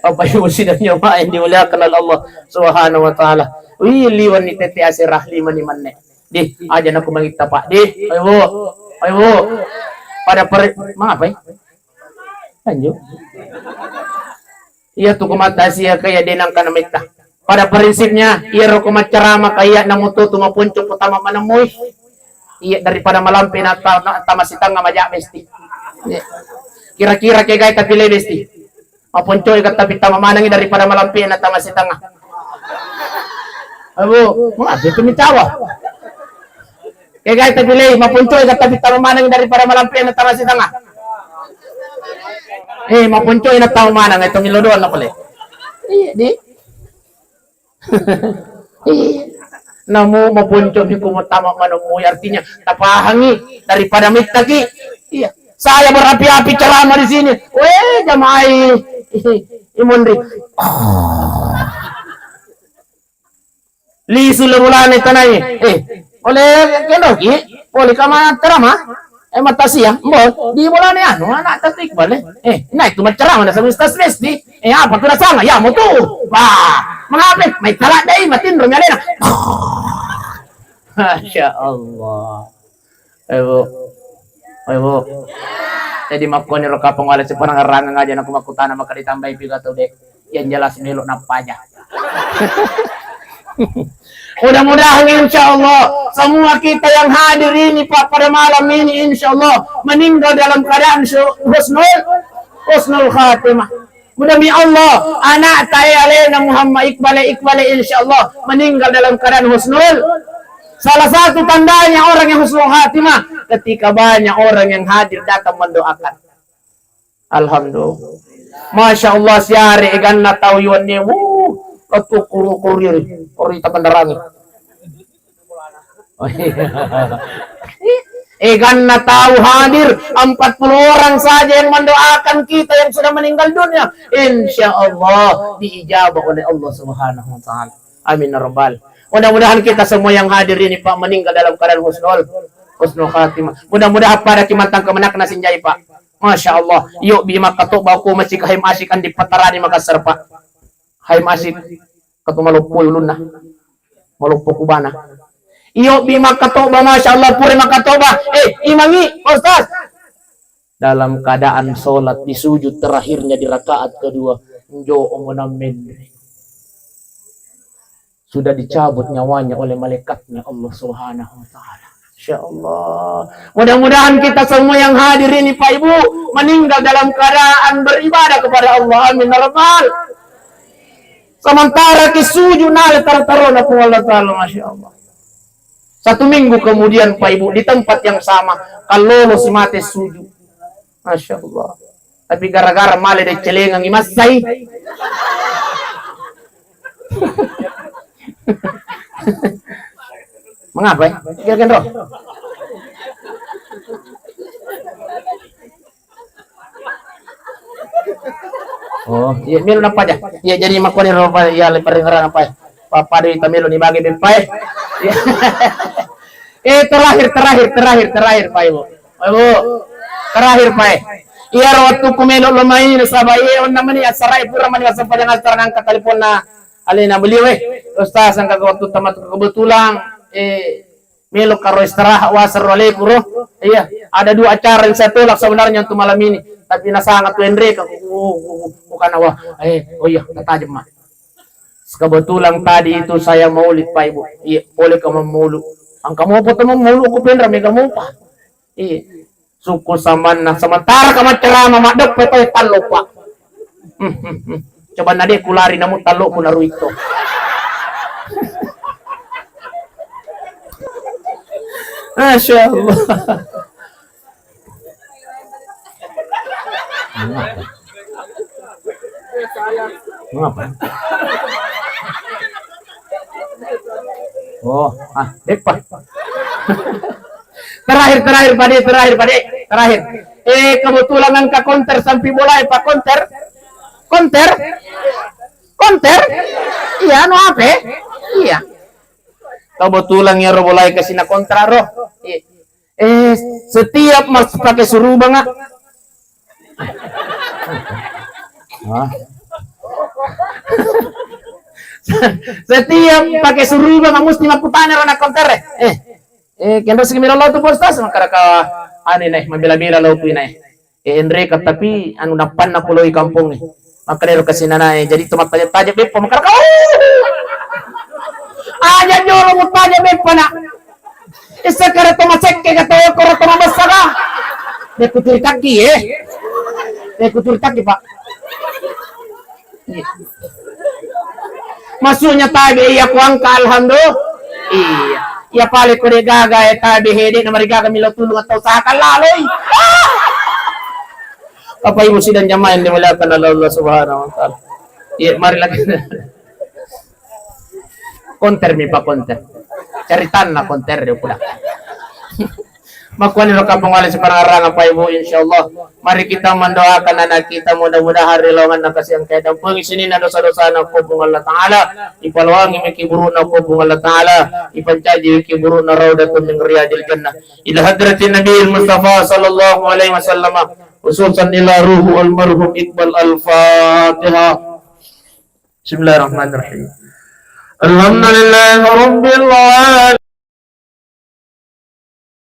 Bapak Ibu sidang jamaah yang dimuliakan oleh Allah Subhanahu wa Taala. Wih, liwan ni tete asirah lima ni manne. Dih, aja naku mangitta, Pak. Dih, ayo, Bu. Ayo, Bu. Pada per-, mengapa, eh? Lanjut. Iya tu ko mattasia kaya denang kana metta. Pada prinsipnya, iya ro ko maccarama kaya namuto tu maponco pertama manemui. Iya daripada malampe na ta-, na tama sitanga maja besti. Iya. Kira-kira ke gai tapi le besti. Maponcoi ka tapi tama manengi daripada malampe na tama sitanga. Abu, mengapa itu mincawa? Kegai tapi lei, maponcoi ka tapi tama maneng daripada malampe na tama sitanga. Eh, maponcoi na tau maneng, eh, tongilo doang na pale. Iya, di. Iya. Namu maponco mi ku mutama maneng mu, artinya tapahangi daripada mittaki. Iya. Saya berapi-api ceramah di sini. Weh, jamaah i-, i-, imunri. Lisu le bolana tanai. Eh, oleh kendoki, boleh kama terama? Eh, matasia, mbon, di bolana anu, anak tatu Iqbal, eh. Eh, nah itu macam mana sama Ustaz Lesti? Eh, apa tu rasanya? Ya, mau tu. Wah, mengapa? Mai talak dai, matin romi alena. Masya Allah. Ayo, Bu. Ayo, Bu. Jadi makkoni ro kapang wala sepanang rangang aja naku makkutana maka ditambahi piga tu dek. Yang jelas melo nappa aja. Mudah-mudahan insya Allah semua kita yang hadir ini Pak pada malam ini insya Allah meninggal dalam keadaan su-, husnul husnul khatimah. Mudah-mudahan Allah anak tae alena Muhammad Iqbal Iqbal insya Allah meninggal dalam keadaan husnul. Salah satu tandanya orang yang husnul khatimah ketika banyak orang yang hadir datang mendoakan. Alhamdulillah. Masya Allah, siare eganna tau yuanne. Wuh, lettu kuru-kuru ri, ri tapendarangi. Oh, iya. Eganna tau hadir, empat puluh orang saja yang mendoakan kita yang sudah meninggal dunia. Insya Allah diijabah oleh Allah Subhanahu wa Ta'ala. Amin ya Rabbal. Mudah-mudahan kita semua yang hadir ini, Pak, meninggal dalam keadaan husnul, husnul khatimah. Mudah-mudahan pada kimantang kemenakna sinjai, Pak. Masya Allah. Yuk, bi makkatobba ko masih kahim asik andi patarani Makassar, Pak. Hai masih ketu maloppo ulunna. Maloppo kubana. Iyo bi makkatobba, Masya Allah, pura makkatobba. Eh, imangi, Ustaz. Dalam keadaan sholat di sujud terakhirnya di rakaat kedua, njo omonang menre. Sudah dicabut nyawanya oleh malaikatnya Allah Subhanahu wa Ta'ala. Insya Allah. Mudah-mudahan kita semua yang hadir ini, Pak Ibu, meninggal dalam keadaan beribadah kepada Allah. Amin ya Rabbal. Sementara ki sujud nale tar-, tarona Puang Allah Ta'ala, Masya Allah. Satu minggu kemudian, Pak Ibu, di tempat yang sama, kallolo si mate sujud. Masya Allah. Tapi gara-gara male decelengangi massai. Mengapa, eh? Kira-kira roh. Oh, iya, melo nappa aja. Iya, jadi makkoni ro, Pak, iya, le paringerang apa ya? Papadu ita melo ni bagi beppa, eh. Iya. Eh, terakhir, terakhir, terakhir, terakhir, Pak Ibu. Pak Ibu, terakhir, Pak, eh. Iya, ro waktu ku melo lo mai, nasaba, iya, onna mani asarai pura mani wasappa dengan acara angkat teleponna alena beliau, eh. Ustaz, angkat waktu tamat kebetulan, eh, melo karo istirahat wa serro aleku ro. Iya, ada dua acara yang saya tolak sebenarnya untuk malam ini. Tapi nasanga tu enreka, ku, ku, ku, ku, ku, kana wa. Eh, oh iya, tatajam ma. Kebetulan tadi itu saya maulid, Pak Ibu. Iya, boleh ka mammulu. Angka mopo to mammulu, ku penra mega mopa. Iya. Suku samanna, sementara ka maccarama, maddeppe to tallo, Pak. Hmm, hmm, hmm. Coba nade kulari namu tallo ku naruito. Masya Allah. Mengapa? Mengapa? Oh, ah, depa. Terakhir, terakhir, Pade, terakhir, Pade, terakhir. Eh, kebetulan angka konter sampai bola, eh, Pak, konter. Konter? Konter? Iya, anu apa? Iya. Kebetulan ya, ro, bola kasih na kontra, ro. Iya. Eh, setiap mas pakai surubang, ah. Hah? Setiap pakai surubang, ah, mesti makkutana ro na konter, eh. Eh, eh, kendo sigi melo tu, Pak Ustaz, makkadaka anu nai, mabela-bela lo ku nai. Eh, enreka, tapi anu nappanna puloi kampong e. Makkedaro kasi nanae, jadi to mattaja-taja beppa, makkadaka, "Oh! Aja jolo muttaja beppa, Nak. Isseng kada to macekke ka to, koro to mabessa ka." Dekku curitakki, eh. Dekku curitakki, Pak. Maksudnya tabe iya ku angka, alhamdulillah. Iya. Iya pale ko de gaga, eh, tabe hede na marigaga milo tulung atau usahakan laloi. Bapak Ibu sidang jamaah yang dimuliakan oleh Allah Subhanahu wa Ta'ala. Iya, mari lagi. Konter mi, Pak, konter. Caritanna konter dia pula. Makkuani ro kapang wale separangarang, Bapak Ibu, insyaallah. Mari kita mendoakan anak kita, mudah-mudahan ri lowonganna kasiang kedampengi sininna dosa-dosana ko Puang Allah Ta'ala, ipaloangi miki burukna ko Puang Allah Ta'ala, ipancaji miki burukna raudatun min riyadil jannah. Ila hadratin Nabiil Mustafa sallallahu alaihi wasallam, khususan ila ruhu almarhum Iqbal. Al-Fatihah. Bismillahirrahmanirrahim. Alhamdulillahirabbil alamin.